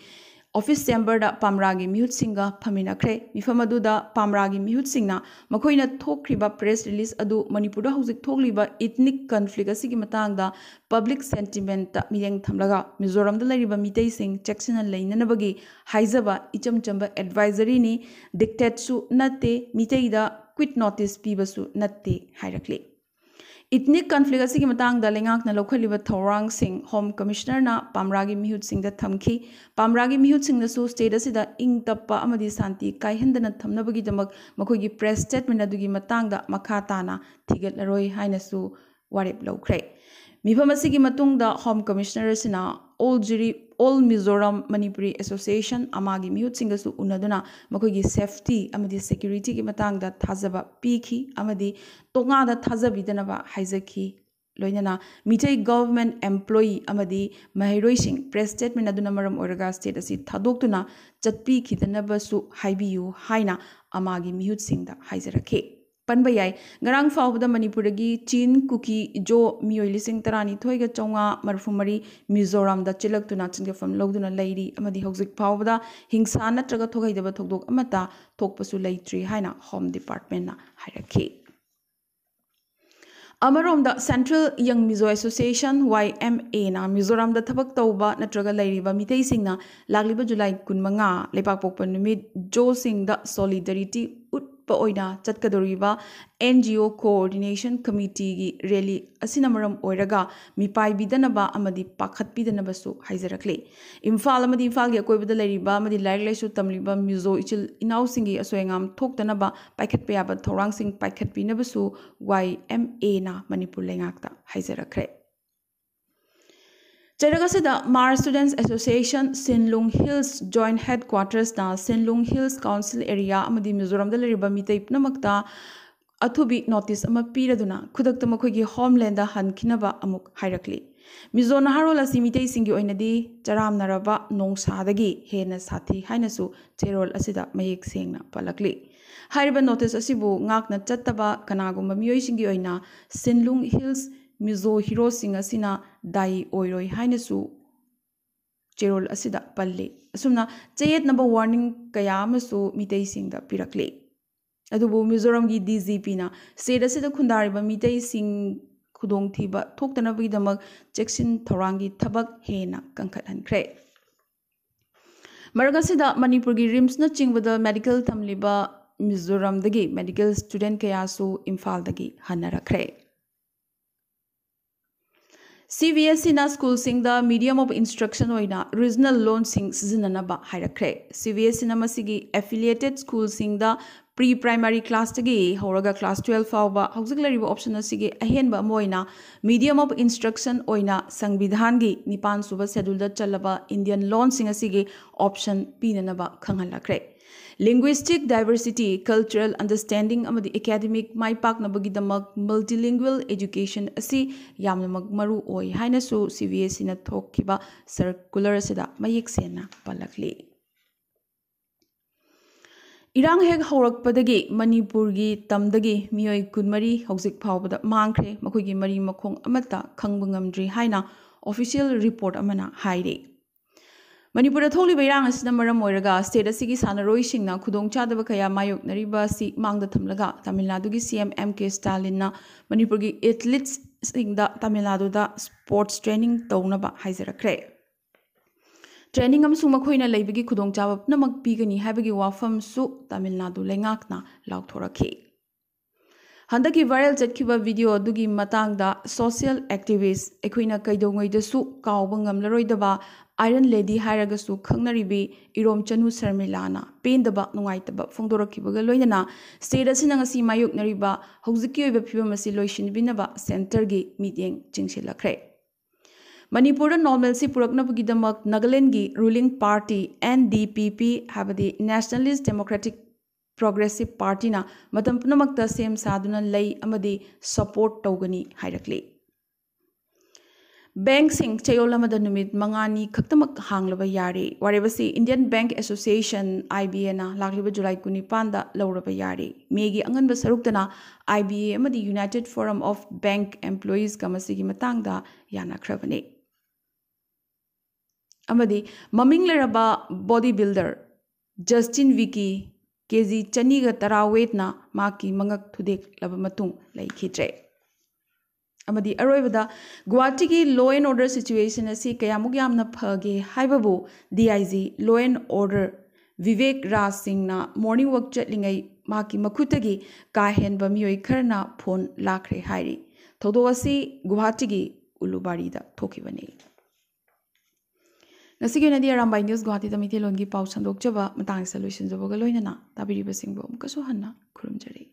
ꯑꯣꯐꯤꯁ ꯆꯦꯝꯕꯔꯗ ꯄꯥꯝꯔꯥꯒꯤ ꯃꯤꯍꯨꯠꯁꯤꯡꯒ ꯐꯝꯃꯤꯟꯅꯈ꯭ꯔꯦ꯫ ꯃꯤꯐꯝ ꯑꯗꯨꯗ ꯄꯥꯝꯔꯥꯒꯤ ꯃꯤꯍꯨꯠꯁꯤꯡꯅ ꯃꯈꯣꯏꯅ ꯊꯣꯛꯈ꯭ꯔꯤꯕ ꯄ꯭ꯔꯦꯁ ꯔꯤꯂꯤꯖ ꯑꯗꯨ ꯃꯅꯤꯄꯨꯔꯗ ꯍꯧꯖꯤꯛ ꯊꯣꯛꯂꯤꯕ ꯏꯊꯅꯤꯛ ꯀꯟꯐ꯭ꯂꯤꯛ ꯑꯁꯤꯒꯤ ꯃꯇꯥꯡꯗ ꯄꯕ꯭ꯂꯤꯛ ꯁꯦꯟꯇꯤꯃꯦꯟꯠꯇ ꯃꯤꯠꯌꯦꯡ ꯊꯝꯂꯒ ꯃꯤꯖꯣꯔꯥꯝꯗ ꯂꯩꯔꯤꯕ ꯃꯤꯇꯩꯁꯤꯡ ꯆꯦꯛꯁꯤꯟꯅ ꯂꯩꯅꯅꯕꯒꯤ ꯍꯥꯏꯖꯕ ꯏꯆꯝ ꯆꯝꯕ ꯑꯦꯗꯚꯥꯏꯖꯔꯤꯅꯤ, ꯗꯤꯛꯇꯦꯠꯁꯨ ꯅꯠꯇꯦ, ꯃꯤꯇꯩꯗ ꯀ꯭ꯋꯤꯠ ꯅꯣꯇꯤꯁ ꯄꯤꯕꯁꯨ ꯅꯠꯇꯦ ꯍꯥꯏꯔꯛꯂꯤ꯫ ꯏꯊꯅꯤꯛ ꯀꯟꯐ꯭ꯂꯤꯛ ꯑꯁꯤꯒꯤ ꯃꯇꯥꯡꯗ ꯂꯩꯉꯥꯛꯅ ꯂꯧꯈꯠꯂꯤꯕ ꯊꯧꯔꯥꯡꯁꯤꯡ ꯍꯣꯝ ꯀꯃꯤꯁꯅꯔꯅ ꯄꯥꯝꯔꯥꯒꯤ ꯃꯤꯍꯨꯠꯁꯤꯡꯗ ꯊꯝꯈꯤ꯫ ꯄꯥꯝꯔꯥꯒꯤ ꯃꯤꯍꯨꯠꯁꯤꯡꯅꯁꯨ ꯁ꯭ꯇꯦꯠ ꯑꯁꯤꯗ ꯏꯪ ꯇꯞꯄ ꯑꯃꯗꯤ ꯁꯥꯟꯇꯤ ꯀꯥꯏꯍꯟꯗꯅ ꯊꯝꯅꯕꯒꯤꯗꯃꯛ ꯃꯈꯣꯏꯒꯤ ꯄ꯭ꯔꯦꯁ ꯁ꯭ꯇꯦꯠꯃꯦꯟ ꯑꯗꯨꯒꯤ ꯃꯇꯥꯡꯗ ꯃꯈꯥ ꯇꯥꯅ ꯊꯤꯒꯠꯂꯔꯣꯏ ꯍꯥꯏꯅꯁꯨ ꯋꯥꯔꯦꯞ ꯂꯧꯈ꯭ꯔꯦ꯫ ꯃꯤꯐꯝ ꯑꯁꯤꯒꯤ ꯃꯇꯨꯡꯗ ꯍꯣꯝ ꯀꯃꯤꯁꯅꯔ ꯑꯁꯤꯅ ꯑꯣꯜ ꯖꯤꯔꯤ, ꯑꯣꯜ ꯃꯤꯖꯣꯔꯥꯝ ꯃꯅꯤꯄꯨꯔꯤ ꯑꯦꯁꯣꯁꯤꯌꯦꯁꯟ, ꯑꯃꯥꯒꯤ ꯃꯤꯍꯨꯠꯁꯤꯡꯒꯁꯨ ꯎꯅꯗꯨꯅ ꯃꯈꯣꯏꯒꯤ ꯁꯦꯐꯇꯤ ꯑꯃꯗꯤ ꯁꯦꯀ꯭ꯌꯨꯔꯤꯇꯤꯒꯤ ꯃꯇꯥꯡꯗ ꯊꯥꯖꯕ ꯄꯤꯈꯤ ꯑꯃꯗꯤ ꯇꯣꯉꯥꯟꯅ ꯊꯥꯖꯕꯤꯗꯅꯕ ꯍꯥꯏꯖꯈꯤ꯫ ꯂꯣꯏꯅꯅ ꯃꯤꯇꯩ ꯒꯚꯔꯟꯃꯦꯟꯠ ꯑꯦꯝꯄ꯭ꯂꯣꯌꯤ ꯑꯃꯗꯤ ꯃꯍꯩꯔꯣꯏꯁꯤꯡ ꯄ꯭ꯔꯦꯁ ꯁ꯭ꯇꯦꯠꯃꯦꯟ ꯑꯗꯨꯅ ꯃꯔꯝ ꯑꯣꯏꯔꯒ ꯁ꯭ꯇꯦꯠ ꯑꯁꯤ ꯊꯥꯗꯣꯛꯇꯨꯅ ꯆꯠꯄꯤꯈꯤꯗꯅꯕꯁꯨ ꯍꯥꯏꯕꯤꯌꯨ ꯍꯥꯏꯅ ꯑꯃꯥꯒꯤ ꯃꯤꯍꯨꯠꯁꯤꯡꯗ ꯍꯥꯏꯖꯔꯛꯈꯤ꯫ ꯄꯟꯕ ꯌꯥꯏ, ꯉꯔꯥꯡ ꯐꯥꯎꯕꯗ ꯃꯅꯤꯄꯨꯔꯗꯒꯤ ꯆꯤꯟ, ꯀꯨꯀꯤ, ꯖꯣ ꯃꯤꯑꯣꯏ ꯂꯤꯁꯤꯡ ꯇꯔꯥꯅꯤꯊꯣꯏꯒ ꯆꯥꯝꯃꯉꯥ ꯃꯔꯤꯐꯨ ꯃꯔꯤ ꯃꯤꯖꯣꯔꯥꯝꯗ ꯆꯦꯜꯂꯛꯇꯨꯅ ꯆꯤꯟꯒꯐꯝ ꯂꯧꯗꯨꯅ ꯂꯩꯔꯤ ꯑꯃꯗꯤ ꯍꯧꯖꯤꯛ ꯐꯥꯎꯕꯗ ꯍꯤꯡꯁꯥ ꯅꯠꯇ꯭ꯔꯒ ꯊꯣꯛꯍꯩꯗꯕ ꯊꯧꯗꯣꯛ ꯑꯃꯠꯇ ꯊꯣꯛꯄꯁꯨ ꯂꯩꯇ꯭ꯔꯤ ꯍꯥꯏꯅ ꯍꯣꯝ ꯗꯤꯄꯥꯔꯠꯃꯦꯟꯠꯅ ꯍꯥꯏꯔꯛꯈꯤ꯫ ꯑꯃꯔꯣꯝꯗ, ꯁꯦꯟꯇ꯭ꯔꯦꯜ ꯌꯪ ꯃꯤꯖꯣ ꯑꯦꯁꯣꯁꯤꯌꯦꯁꯟ, ꯋꯥꯏ ꯑꯦꯝ ꯑꯦꯅ ꯃꯤꯖꯣꯔꯥꯝꯗ ꯊꯕꯛ ꯇꯧꯕ ꯅꯠꯇ꯭ꯔꯒ ꯂꯩꯔꯤꯕ ꯃꯤꯇꯩꯁꯤꯡꯅ ꯂꯥꯛꯂꯤꯕ ꯖꯨꯂꯥꯏ ꯀꯨꯟꯃꯉꯥ, ꯂꯩꯄꯥꯛꯄꯣꯛꯄ ꯅꯨꯃꯤꯠ, ꯖꯣꯁꯤꯡꯗ ꯁꯣꯂꯤꯗꯔꯤꯇꯤ ꯎꯠ ꯑꯣꯏꯅ ꯆꯠꯀꯗꯧꯔꯤꯕ NGO Coordination Committeeꯒꯤ rally ꯑꯁꯤꯅ ꯃꯔꯝ ꯑꯣꯏꯔꯒ ꯃꯤꯄꯥꯏꯕꯤꯗꯅꯕ ꯑꯃꯗꯤ ꯄꯥꯈꯠꯄꯤꯗꯅꯕꯁꯨ ꯍꯥꯏꯖꯔꯛꯂꯤ꯫ ꯏꯝꯐꯥꯜ ꯑꯃꯗꯤ ꯏꯝꯐꯥꯜꯒꯤ ꯑꯀꯣꯏꯕꯗ ꯂꯩꯔꯤꯕ ꯑꯃꯗꯤ ꯂꯥꯏꯔꯤꯛ ꯂꯥꯏꯁꯨ ꯇꯝꯂꯤꯕ ꯃꯤꯖꯣ ꯏꯆꯤꯜ ꯏꯅꯥꯎꯁꯤꯡꯒꯤ ꯑꯁꯣꯏ ꯑꯉꯥꯝ ꯊꯣꯛꯇꯅꯕ ꯄꯥꯏꯈꯠꯄ ꯌꯥꯕ ꯊꯧꯔꯥꯡꯁꯤꯡ ꯄꯥꯏꯈꯠꯄꯤꯅꯕꯁꯨ YMAꯅ ꯃꯅꯤꯄꯨꯔ ꯂꯩꯉꯥꯛꯇ ꯍꯥꯏꯖꯔꯛꯈ꯭ꯔꯦ꯫ ꯆꯩꯔꯛ ꯑꯁꯤꯗ Hmar Students Association Sinlung Hills Joint Headquartersꯅ Sinlung Hills Council Area ꯑꯃꯗꯤ ꯃꯤꯖꯣꯔꯥꯝꯗ ꯂꯩꯔꯤꯕ ꯃꯤꯇꯩ ꯄꯨꯝꯅꯃꯛꯇ ꯑꯊꯨꯕꯤ notice ꯑꯃ ꯄꯤꯔꯗꯨꯅ ꯈꯨꯗꯛꯇ ꯃꯈꯣꯏꯒꯤ homelandꯗ ꯍꯟꯈꯤꯅꯕ ꯑꯃꯨꯛ ꯍꯥꯏꯔꯛꯂꯤ꯫ ꯃꯤꯖꯣ ꯅꯍꯥꯔꯣꯜ ꯑꯁꯤ ꯃꯤꯇꯩꯁꯤꯡꯒꯤ ꯑꯣꯏꯅꯗꯤ ꯆꯔꯥꯝꯅꯔꯕ ꯅꯣꯡꯁꯥꯗꯒꯤ ꯍꯦꯟꯅ ꯁꯥꯊꯤ ꯍꯥꯏꯅꯁꯨ ꯆꯦꯔꯣꯜ ꯑꯁꯤꯗ ꯃꯌꯦꯛ ꯁꯦꯡꯅ ꯄꯜꯂꯛꯂꯤ꯫ ꯍꯥꯏꯔꯤꯕ notice ꯑꯁꯤꯕꯨ ꯉꯥꯛꯅ ꯆꯠꯇꯕ ꯀꯅꯥꯒꯨꯝꯕ ꯃꯤꯑꯣꯏꯁꯤꯡꯒꯤ ꯑꯣꯏꯅ ꯁꯤꯟꯂꯨꯡ ꯍꯤꯜꯁ ꯃꯤꯖꯣ ꯍꯤꯔꯣꯁꯤꯡ ꯑꯁꯤꯅ ꯗꯥꯏ ꯑꯣꯏꯔꯣꯏ ꯍꯥꯏꯅꯁꯨ ꯆꯦꯔꯣꯜ ꯑꯁꯤꯗ ꯄꯜꯂꯤ꯫ ꯑꯁꯨꯝꯅ ꯆꯌꯦꯠꯅꯕ warning ꯀꯌꯥ ꯑꯃꯁꯨ ꯃꯤꯇꯩꯁꯤꯡꯗ ꯄꯤꯔꯛꯂꯤ꯫ ꯑꯗꯨꯕꯨ ꯃꯤꯖꯣꯔꯥꯝꯒꯤ DGPꯅ state ꯑꯁꯤꯗ ꯈꯨꯟꯗꯥꯔꯤꯕ ꯃꯤꯇꯩꯁꯤꯡ ꯈꯨꯗꯣꯡꯊꯤꯕ ꯊꯣꯛꯇꯅꯕꯒꯤꯗꯃꯛ ꯆꯦꯛꯁꯤꯟ ꯊꯧꯔꯥꯡꯒꯤ ꯊꯕꯛ ꯍꯦꯟꯅ ꯀꯟꯈꯠꯍꯟꯈ꯭ꯔꯦ꯫ ꯃꯔꯛ ꯑꯁꯤꯗ ꯃꯅꯤꯄꯨꯔꯒꯤ RIMSꯅꯆꯤꯡꯕꯗ medical ꯇꯝꯂꯤꯕ ꯃꯤꯖꯣꯔꯥꯝꯗꯒꯤ medical student ꯀꯌꯥꯁꯨ ꯏꯝꯐꯥꯜꯗꯒꯤ ꯍꯟꯅꯔꯛꯈ꯭ꯔꯦ꯫ CBSEꯅ schoolꯁꯤꯡꯗ medium of instruction ꯑꯣꯏꯅ regional ꯂꯣꯟꯁꯤꯡ ꯁꯤꯖꯤꯟꯅꯅꯕ ꯍꯥꯏꯔꯛꯈ꯭ꯔꯦ꯫ CBSEꯅ ꯃꯁꯤꯒꯤ affiliated schoolꯁꯤꯡꯗ pre primary classꯇꯒꯤ ꯍꯧꯔꯒ class twelve ꯐꯥꯎꯕ ꯍꯧꯖꯤꯛ ꯂꯩꯔꯤꯕ option ꯑꯁꯤꯒꯤ ꯑꯍꯦꯟꯕ ꯑꯃ ꯑꯣꯏꯅ medium of instruction ꯑꯣꯏꯅ ꯁꯪꯕꯤꯙꯥꯟꯒꯤ ꯅꯤꯄꯥꯟ ꯁꯨꯕ scheduleꯗ ꯆꯜꯂꯕ Indian ꯂꯣꯟꯁꯤꯡ ꯑꯁꯤꯒꯤ option ꯄꯤꯅꯅꯕ ꯈꯪꯍꯜꯂꯛꯈ꯭ꯔꯦ꯫ Linguistic diversity, cultural understanding ꯑꯃꯗꯤ academic ꯃꯥꯏ ꯄꯥꯛꯅꯕꯒꯤꯗꯃꯛ multilingual education ꯑꯁꯤ ꯌꯥꯝꯅꯃꯛ ꯃꯔꯨ ꯑꯣꯏ ꯍꯥꯏꯅꯁꯨ CBSEꯅ ꯊꯣꯛꯈꯤꯕ circular ꯑꯁꯤꯗ ꯃꯌꯦꯛ ꯁꯦꯡꯅ ꯄꯜꯂꯛꯂꯤ꯫ ꯏꯔꯥꯡ ꯍꯦꯛ ꯍꯧꯔꯛꯄꯗꯒꯤ ꯃꯅꯤꯄꯨꯔꯒꯤ ꯇꯝꯗꯒꯤ ꯃꯤꯑꯣꯏ ꯀꯨꯟꯃꯔꯤ ꯍꯧꯖꯤꯛ ꯐꯥꯎꯕꯗ ꯃꯥꯡꯈ꯭ꯔꯦ, ꯃꯈꯣꯏꯒꯤ ꯃꯔꯤ ꯃꯈꯣꯡ ꯑꯃꯠꯇ ꯈꯪꯕ ꯉꯝꯗ꯭ꯔꯤ ꯍꯥꯏꯅ official report ꯑꯃꯅ ꯍꯥꯏꯔꯤ꯫ ꯃꯅꯤꯄꯨꯔꯗ ꯊꯣꯛꯂꯤꯕ ꯏꯔꯥꯡ ꯑꯁꯤꯅ ꯃꯔꯝ ꯑꯣꯏꯔꯒ state ꯑꯁꯤꯒꯤ ꯁꯥꯟꯅꯔꯣꯏꯁꯤꯡꯅ ꯈꯨꯗꯣꯡꯆꯥꯗꯕ ꯀꯌꯥ ꯃꯥꯌꯣꯛꯅꯔꯤꯕ ꯑꯁꯤ ꯃꯥꯡꯗ ꯊꯝꯂꯒ ꯇꯥꯃꯤꯜ ꯅꯥꯗꯨꯒꯤ CM MK Stallinꯅ ꯃꯅꯤꯄꯨꯔꯒꯤ athletesꯁꯤꯡꯗ ꯇꯥꯃꯤꯜ ꯅꯥꯗꯨꯗ sports training ꯇꯧꯅꯕ ꯍꯥꯏꯖꯔꯛꯈ꯭ꯔꯦ꯫ training ꯑꯃꯁꯨꯡ ꯃꯈꯣꯏꯅ ꯂꯩꯕꯒꯤ ꯈꯨꯗꯣꯡꯆꯥꯕ ꯄꯨꯝꯅꯃꯛ ꯄꯤꯒꯅꯤ ꯍꯥꯏꯕꯒꯤ ꯋꯥꯐꯝꯁꯨ ꯇꯥꯃꯤꯜ ꯅꯥꯗꯨ ꯂꯩꯉꯥꯛꯅ ꯂꯥꯎꯊꯣꯔꯛꯈꯤ꯫ ꯍꯟꯗꯛꯀꯤ viral ꯆꯠꯈꯤꯕ video ꯑꯗꯨꯒꯤ ꯃꯇꯥꯡꯗ social activist, ꯑꯩꯈꯣꯏꯅ ꯀꯩꯗꯧꯉꯩꯗꯁꯨ ꯀꯥꯎꯕ ꯉꯝꯂꯔꯣꯏꯗꯕ Iron Lady ꯍꯥꯏꯔꯒꯁꯨ ꯈꯪꯅꯔꯤꯕꯤ ꯏꯔꯣꯝꯆꯅꯨ ꯁꯔꯃꯤꯂꯥꯅ ꯄꯦꯟꯗꯕ, ꯅꯨꯡꯉꯥꯏꯇꯕ ꯐꯣꯡꯗꯣꯔꯛꯈꯤꯕꯒ ꯂꯣꯏꯅꯅ state ꯑꯁꯤꯅ ꯉꯁꯤ ꯃꯥꯌꯣꯛꯅꯔꯤꯕ ꯍꯧꯖꯤꯛꯀꯤ ꯑꯣꯏꯕ ꯐꯤꯕꯝ ꯑꯁꯤ ꯂꯣꯏꯁꯤꯟꯕꯤꯅꯕ centreꯒꯤ ꯃꯤꯠꯌꯦꯡ ꯆꯤꯡꯁꯤꯜꯂꯛꯈ꯭ꯔꯦ꯫ ꯃꯅꯤꯄꯨꯔꯗ normalcy ꯄꯨꯔꯛꯅꯕꯒꯤꯗꯃꯛ ꯅꯥꯒꯥꯂꯦꯟꯗꯒꯤ ruling party N D P P, ꯍꯥꯏꯕꯗꯤ Nationalist Democratic Progressive Partyꯅ ꯃꯇꯝ ꯄꯨꯝꯅꯃꯛꯇ ꯁꯦꯝ ꯁꯥꯗꯨꯅ ꯂꯩ ꯑꯃꯗꯤ support ꯇꯧꯒꯅꯤ ꯍꯥꯏꯔꯛꯂꯤ꯫ Bankꯁꯤꯡ ꯆꯌꯣꯜ ꯑꯃꯗ ꯅꯨꯃꯤꯠ ꯃꯉꯥꯅꯤ ꯈꯛꯇꯃꯛ ꯍꯥꯡꯂꯕ ꯌꯥꯔꯦ꯫ ꯋꯥꯔꯦꯞ ꯑꯁꯤ Indian Bank Association, I B Aꯅ ꯂꯥꯛꯂꯤꯕ July ꯀꯨꯟꯅꯤꯄꯥꯟꯗ ꯂꯧꯔꯕ ꯌꯥꯔꯦ꯫ Mayꯒꯤ ꯑꯉꯟꯕ ꯁꯔꯨꯛꯇꯅ I B A ꯑꯃꯗꯤ United Forum of Bank Employeesꯀ ꯃꯁꯤꯒꯤ ꯃꯇꯥꯡꯗ ꯌꯥꯅꯈ꯭ꯔꯕꯅꯤ꯫ ꯑꯃꯗꯤ ꯃꯃꯤꯡ ꯂꯩꯔꯕ body builder Justin Vicky K G ꯆꯅꯤꯒ ꯇꯔꯥ weightꯅ ꯃꯍꯥꯛꯀꯤ ꯃꯉꯛ ꯊꯨꯗꯦꯛꯂꯕ ꯃꯇꯨꯡ ꯂꯩꯈꯤꯗ꯭ꯔꯦ꯫ ꯑꯃꯗꯤ ꯑꯔꯣꯏꯕꯗ ꯒꯨꯋꯥꯍꯥꯇꯤꯒꯤ law and order situation ꯑꯁꯤ ꯀꯌꯥꯃꯨꯛ ꯌꯥꯝꯅ ꯐꯒꯦ ꯍꯥꯏꯕꯕꯨ D I G law and order Vivek ꯔꯥꯖ ꯁꯤꯡꯅ morning walk ꯆꯠꯂꯤꯉꯩ ꯃꯍꯥꯛꯀꯤ ꯃꯈꯨꯠꯇꯒꯤ ꯀꯥ ꯍꯦꯟꯕ ꯃꯤꯑꯣꯏ ꯈꯔꯅ phone ꯂꯥꯛꯈ꯭ꯔꯦ ꯍꯥꯏꯔꯤ꯫ ꯊꯧꯗꯣꯛ ꯑꯁꯤ ꯒꯨꯋꯥꯍꯥꯇꯤꯒꯤ ꯎꯂꯨꯕꯥꯔꯤꯗ ꯊꯣꯛꯈꯤꯕꯅꯤ꯫ ꯉꯁꯤꯒꯤ ꯑꯣꯏꯅꯗꯤ ꯑꯔꯥꯝꯕꯥꯏ News ꯒꯨꯋꯥꯍꯥꯇꯤꯗ ꯃꯩꯇꯩꯂꯣꯟꯒꯤ ꯄꯥꯎ ꯁꯟꯗꯣꯛꯆꯕ ꯃꯇꯥꯡ ꯑꯁꯤꯗ ꯂꯣꯏꯁꯤꯟꯖꯕꯒ ꯂꯣꯏꯅꯅ ꯇꯥꯕꯤꯔꯤꯕꯁꯤꯡꯕꯨ ꯑꯃꯨꯛꯀꯁꯨ ꯍꯟꯅ ꯈꯨꯔꯨꯝꯖꯔꯤ꯫